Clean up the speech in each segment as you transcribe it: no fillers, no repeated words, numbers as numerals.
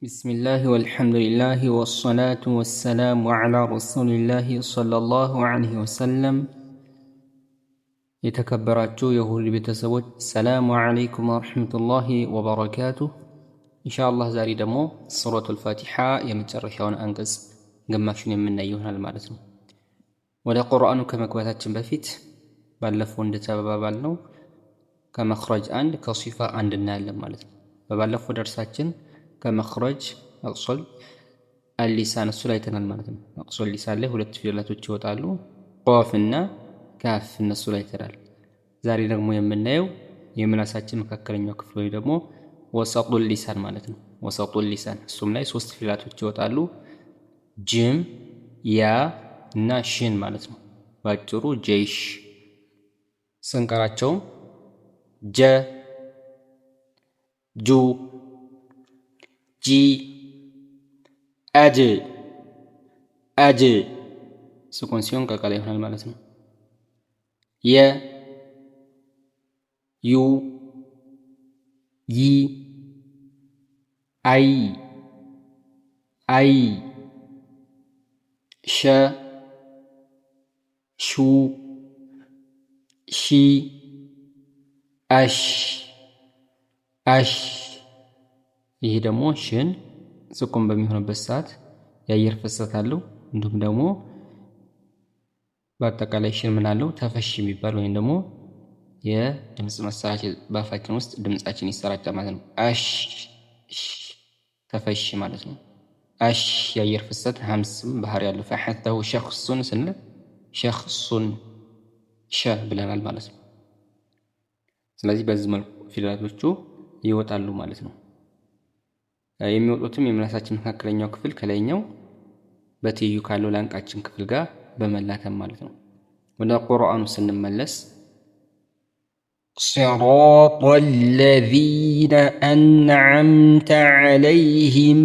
بسم الله والحمد لله والصلاة والسلام على رسول الله صلى الله عليه وسلم። የተከበራችሁ የሁሉ ቤተሰቦች፣ السلام عليكم ورحمة الله وبركاته። ኢንሻአላህ ዛሬ ደግሞ ሱረቱል ፋቲሓ የመጨረሻውን አንቀጽ ግማሹን የምናይ ይሆናል ማለት ነው። ወደ ቁርአኑ ከመግባታችን በፊት ባለፈው እንደተባባልነው ከመኽረጅ አንድ፣ ከሲፋ አንድ እናያለን ማለት ነው። በባለፈው ደርሳችን ከመኽረጅ أقصى اللسان እሱ ላይ አይተናል ማለት ነው። أقصى اللسان ላይ ሁለት ፊደላቶች ይወጣሉ፣ ቆፍ እና ካፍ፣ እነሱ ላይ አይተናል። ዛሬ ደግሞ የምናየው የምላሳችን መካከለኛው ክፍል ወይ ደግሞ وسط اللسان ማለት ነው። وسط اللسان እሱም ላይ ሶስት ፊደላቶች ይወጣሉ፣ ጅም፣ ያ እና ሽን ማለት ነው። ባጭሩ ጀይሽ። ስንቀራቸውም ጀ፣ ጁ፣ ጂ፣ አጅ፣ አጅ። ስኩን ሲሆን ቀቀላ ይሆናል ማለት ነው። የ፣ ዩ፣ ይ፣ አይ፣ አይ፣ ሸ፣ ሹ፣ ሺ፣ አሽ፣ አሽ። ይሄ ደግሞ ሽን ስኩን በሚሆንበት ሰዓት የአየር ፍሰት አለው። እንዲሁም ደግሞ በአጠቃላይ ሽን ምን አለው? ተፈሽ የሚባል ወይም ደግሞ የድምፅ መሰራጨት፣ በአፋችን ውስጥ ድምፃችን ይሰራጫል ማለት ነው። አሽ ተፈሽ ማለት ነው። አሽ የአየር ፍሰት همس ም ባህሪ ያለው። فحثه شخص ስንል شخص ሸ ብለናል ማለት ነው። ስለዚህ በዚህ መልኩ ፊደላቶቹ ይወጣሉ ማለት ነው። የሚወጡትም የምላሳችን መካከለኛው ክፍል ከላይኛው በትይዩ ካለው ላንቃችን ክፍል ጋር በመላተም ማለት ነው። ወደ ቁርአኑ ስንመለስ صراط الذين أنعمت عليهم،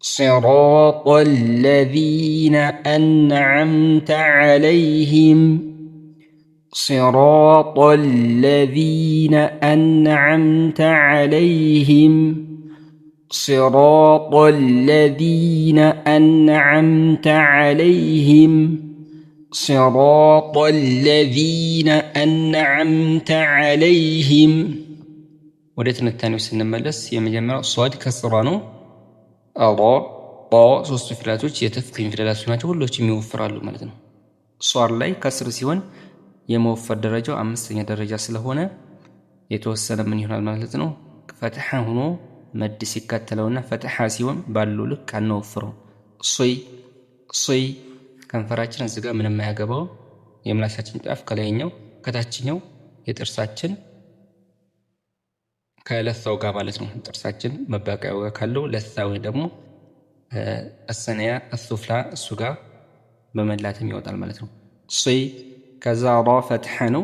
صراط الذين أنعمت عليهم، صراط الذين أنعمت عليهم، صراط الذين أنعمت عليهم، صراط الذين أنعمت عليهم። ወደ ትንታኔው ስንመለስ የመጀመሪያው ሷድ ከስራ ነው። ሮ፣ ጦ ሶስቱ ፊደላቶች የተፍኺም ፊደላቶች ናቸው። ሁሎችም ይወፍራሉ ማለት ነው። ሷድ ላይ ከስር ሲሆን የመወፈር ደረጃው አምስተኛ ደረጃ ስለሆነ የተወሰነ ምን ይሆናል ማለት ነው። ፈትሐ ሆኖ መድ ሲከተለውና ፈትሐ ሲሆን ባለው ልክ አናወፍረው። ሶይ ሶይ ከንፈራችን እዚህ ጋር ምንም አያገባው። የምላሳችን ጫፍ ከላይኛው ከታችኛው የጥርሳችን ከለሳው ጋር ማለት ነው። ጥርሳችን መባቂያው ጋር ካለው ለሳ ወይ ደግሞ الثنايا السفلى እሱ ጋር በመላተም ይወጣል ማለት ነው። ሶይ። ከዛ ራ ፈትሐ ነው፣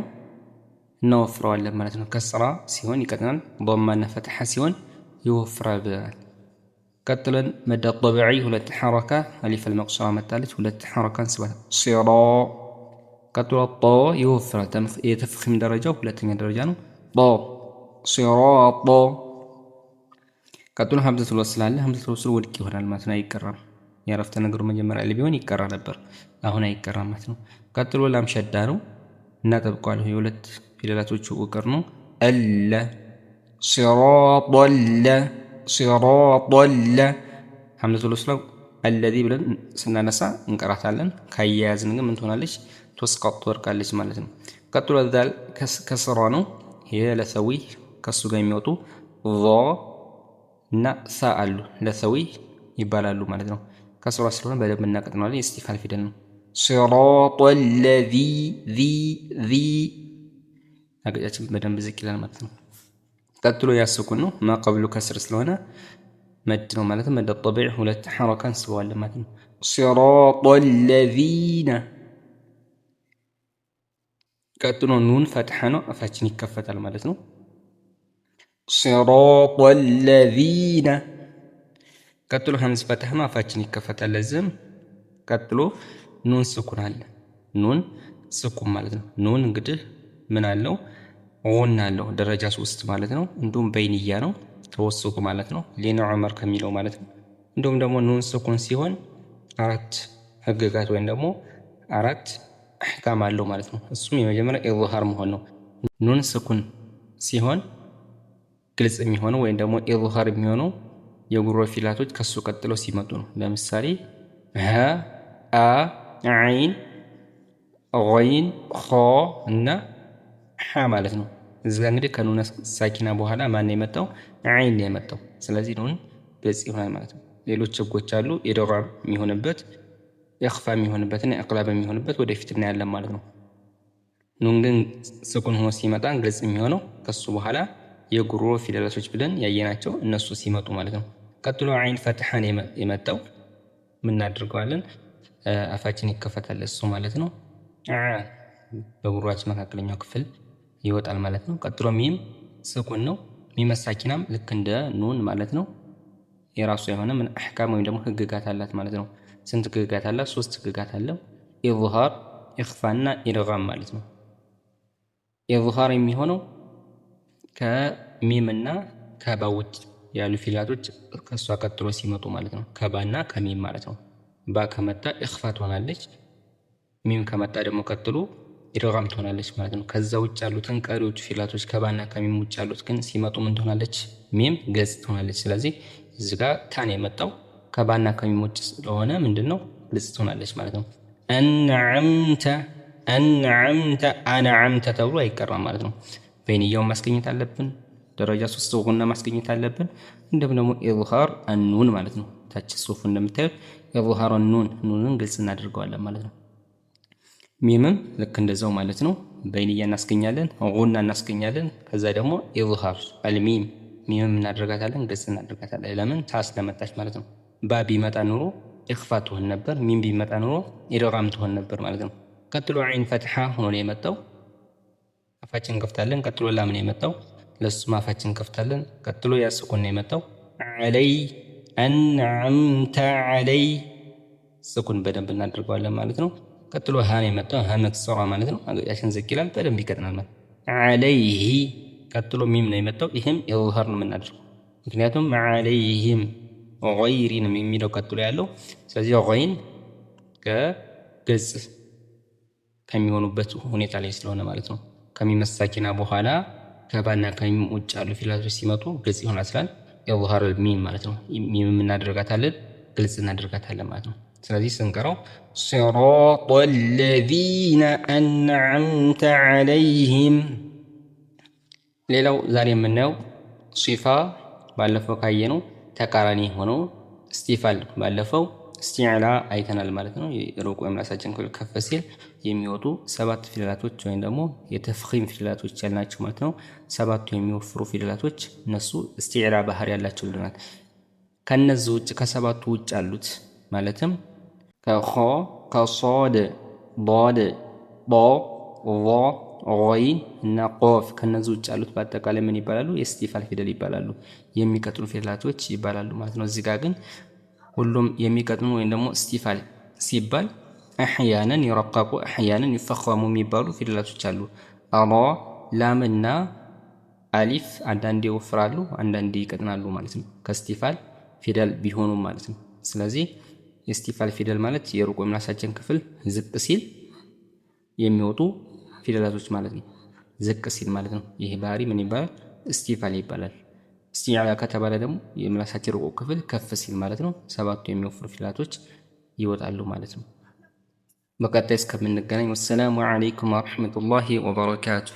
እናወፍረዋለን ማለት ነው። ከስራ ሲሆን ይቀጥናል። ዶማና ፈትሐ ሲሆን ይወፍራል ብለናል። ቀጥለን مد طبيعي ሁለት ሐረካ፣ ألف المقصورة መጣለች። ሁለት ሐረካ እንስባል። ሲራ። ቀጥሎ ጦ ይወፍራል። የተፍኺም ደረጃው ሁለተኛ ደረጃ ነው። ጦ፣ ሲራጦ። ቀጥሎ همزة الوصل አለ። همزة الوصل ውድቅ ይሆናል ማለት ነው፣ አይቀራም። የአረፍተ ነገሩ መጀመሪያ ላይ ቢሆን ይቀራ ነበር፣ አሁን አይቀራም ማለት ነው። ቀጥሎ ላም ሸዳ ነው፣ እናጠብቀዋለን። የሁለት ፊደላቶቹ ውቅር ነው። አለ፣ ሲራጦለ፣ ሲራጦለ። همزة الوصل الذي ብለን ስናነሳ እንቀራታለን። ካያያዝን ግን ምን ትሆናለች? تسقط፣ ትወድቃለች ማለት ነው። ቀጥሎ ዛል ከስራ ነው። ይሄ ለሰዊ ከሱ ጋር የሚወጡ ዞ እና ሳ አሉ፣ ለሰዊ ይባላሉ ማለት ነው። ከስራ ስለሆነ በደንብ እናቀጥነዋለን። የ استفال ፊደል ነው። صراط الذي ዚ ዚ አገጫችን በደንብ ዝቅ ይላል ማለት ነው። ቀጥሎ ያ ስኩን ነው። ما قبله ከስር ስለሆነ መድ ነው ማለት ነው። مد طبيعي ሁለት ሐረካ እንስበዋለን ማለት ነው። صراط الذين። ቀጥሎ ኑን ፈትሐ ነው። አፋችን ይከፈታል ማለት ነው። صراط الذين። ቀጥሎ ሀምዝ ፈትሐ ነው። አፋችን ይከፈታል። ለዚህም ቀጥሎ ኑን ስኩን አለ። ኑን ስኩን ማለት ነው። ኑን እንግዲህ ምን አለው? ጉና አለው፣ ደረጃ ሶስት ማለት ነው። እንዲሁም በይንያ ነው። ተወስጡ ማለት ነው። ሊን ዑመር ከሚለው ማለት ነው። እንዲሁም ደግሞ ኑን ስኩን ሲሆን አራት ህግጋት ወይም ደግሞ አራት አሕካም አለው ማለት ነው። እሱም የመጀመሪያ ኢዝሃር መሆን ነው። ኑን ስኩን ሲሆን ግልጽ የሚሆነው ወይም ደግሞ ኢዝሃር የሚሆነው የጉሮሮ ፊደላቶች ከሱ ቀጥለው ሲመጡ ነው። ለምሳሌ ሀ፣ አ፣ ዓይን፣ ገይን፣ ኾ እና ሓ ማለት ነው። እዚህ ጋር እንግዲህ ከኑን ሳኪና በኋላ ማን የመጣው? ዓይን ነው የመጣው። ስለዚህ ኑን ግልጽ ይሆናል ማለት ነው። ሌሎች ህጎች አሉ። ኢድጋም የሚሆንበት፣ ኢኽፋ የሚሆንበትና ኢቅላብ የሚሆንበት ወደፊት እናያለን ማለት ነው። ኑን ግን ስኩን ሆኖ ሲመጣ ግልጽ የሚሆነው ከሱ በኋላ የጉሮሮ ፊደላቶች ብለን ያየናቸው እነሱ ሲመጡ ማለት ነው። ቀጥሎ ዓይን ፈትሐን የመጣው ምናደርገዋለን? አፋችን ይከፈታል እሱ ማለት ነው። በጉሮሯችን መካከለኛው ክፍል ይወጣል ማለት ነው። ቀጥሎ ሚም ስኩን ነው። ሚም ሳኪናም ልክ እንደ ኑን ማለት ነው። የራሱ የሆነ ምን አሕካም ወይም ደግሞ ህግጋት አላት ማለት ነው። ስንት ህግጋት አላት? ሶስት ህግጋት አለው። ኢዝሃር፣ ኢኽፋና ኢድጋም ማለት ነው። ኢዝሃር የሚሆነው ከሚም እና ከባ ውጭ ያሉ ፊደላቶች ከእሷ ቀጥሎ ሲመጡ ማለት ነው። ከባና ከሚም ማለት ነው። ባ ከመጣ ኢኽፋ ትሆናለች። ሚም ከመጣ ደግሞ ቀጥሎ ኢድጋም ትሆናለች ማለት ነው። ከዛ ውጭ ያሉትን ቀሪዎቹ ፊደላቶች ከባና ከሚም ውጭ ያሉት ግን ሲመጡ ምን ትሆናለች? ሚም ግልጽ ትሆናለች። ስለዚህ እዚህ ጋር ታን የመጣው ከባና ከሚም ውጭ ስለሆነ ምንድነው ግልጽ ትሆናለች ማለት ነው። አንዓምተ አንዓምተ አነዓምተ ተብሎ አይቀራም ማለት ነው። በይንያውን ማስገኘት አለብን። ደረጃ ሶስት ጉና ማስገኘት አለብን። እንዲሁም ደግሞ ኢዝሃር አኑን ማለት ነው። ታች ጽሁፉ እንደምታዩት ኢዝሃር አኑን ኑንን ግልጽ እናደርገዋለን ማለት ነው። ሚምም ልክ እንደዛው ማለት ነው። በይንያ እናስገኛለን፣ ጉና እናስገኛለን። ከዛ ደግሞ ኢዝሃር አልሚም ሚምም እናደርጋታለን፣ ግልጽ እናደርጋታለን። ለምን ታ ስለመጣች ማለት ነው። ባ ቢመጣ ኑሮ ኢኽፋ ትሆን ነበር። ሚም ቢመጣ ኑሮ ኢድጋም ትሆን ነበር ማለት ነው። ቀጥሎ ዓይን ፈትሓ ሆኖ ነው የመጣው። አፋችን እንከፍታለን። ቀጥሎ ላም ነው የመጣው። ለሱም አፋችን እንከፍታለን። ቀጥሎ ያ ስኩን ነው የመጣው። ዓለይ አንዓምተ ዓለይ ስኩን በደንብ እናደርገዋለን ማለት ነው። ቀጥሎ ሀ ነው የመጣው። ሀ መክሰራ ማለት ነው። አገጫችን ዝቅ ይላል፣ በደንብ ይቀጥናል ማለት ዓለይሂ። ቀጥሎ ሚም ነው የመጣው። ይህም ኢዝሃር ነው የምናደርገው፣ ምክንያቱም ዓለይሂም ገይሪ ነው የሚለው ቀጥሎ ያለው። ስለዚህ ገይን ከግልጽ ከሚሆኑበት ሁኔታ ላይ ስለሆነ ማለት ነው። ከሚም ሳኪና በኋላ ከባና ከሚም ውጭ ያሉ ፊደላቶች ሲመጡ ግልጽ ይሆናል ስላል ኢዝሃር ሚም ማለት ነው። ሚም እናደርጋታለን፣ ግልጽ እናደርጋታለን ማለት ነው። ስለዚህ ስንቀራው ሲራጠ ለዚነ አንዓምተ ዐለይሂም። ሌላው ዛሬ የምናየው ሲፋ ባለፈው ካየነው ተቃራኒ ሆነው እስቲፋል ባለፈው እስቲዕላ አይተናል ማለት ነው። የሩቁ የምላሳችን ክፍል ከፍ ሲል የሚወጡ ሰባት ፊደላቶች ወይም ደግሞ የተፍኺም ፊደላቶች ያልናቸው ማለት ነው። ሰባቱ የሚወፍሩ ፊደላቶች እነሱ እስቲዕላ ባህሪ ያላቸው ብለናል። ከነዚህ ውጭ ከሰባቱ ውጭ ያሉት ማለትም ከኾ፣ ከሶድ፣ ዶድ፣ ጦ፣ ዞ፣ ገይን እና ቆፍ ከነዚህ ውጭ ያሉት በአጠቃላይ ምን ይባላሉ? የእስቲፋል ፊደል ይባላሉ። የሚቀጥኑ ፊደላቶች ይባላሉ ማለት ነው። እዚህ ጋር ግን ሁሉም የሚቀጥኑ ወይም ደግሞ እስቲፋል ሲባል አሕያነን ይረቀቁ አሕያነን ይፈኸሙ የሚባሉ ፊደላቶች አሉ። ራ፣ ላምና አሊፍ አንዳንዴ ይወፍራሉ፣ አንዳንዴ ይቀጥናሉ ማለት ነው። ከእስቲፋል ፊደል ቢሆኑም ማለት ነው። ስለዚህ የእስቲፋል ፊደል ማለት የሩቁ የምላሳችን ክፍል ዝቅ ሲል የሚወጡ ፊደላቶች ማለት ነው። ዝቅ ሲል ማለት ነው። ይህ ባህሪ ምን ይባላል? እስቲፋል ይባላል። እስቲዕላ ከተባለ ደግሞ የምላሳችን ሩቁ ክፍል ከፍ ሲል ማለት ነው። ሰባቱ የሚወፍሩ ፊደላቶች ይወጣሉ ማለት ነው። በቀጣይ እስከምንገናኝ ወሰላሙ ዓለይኩም ወረሕመቱላሂ ወበረካቱ።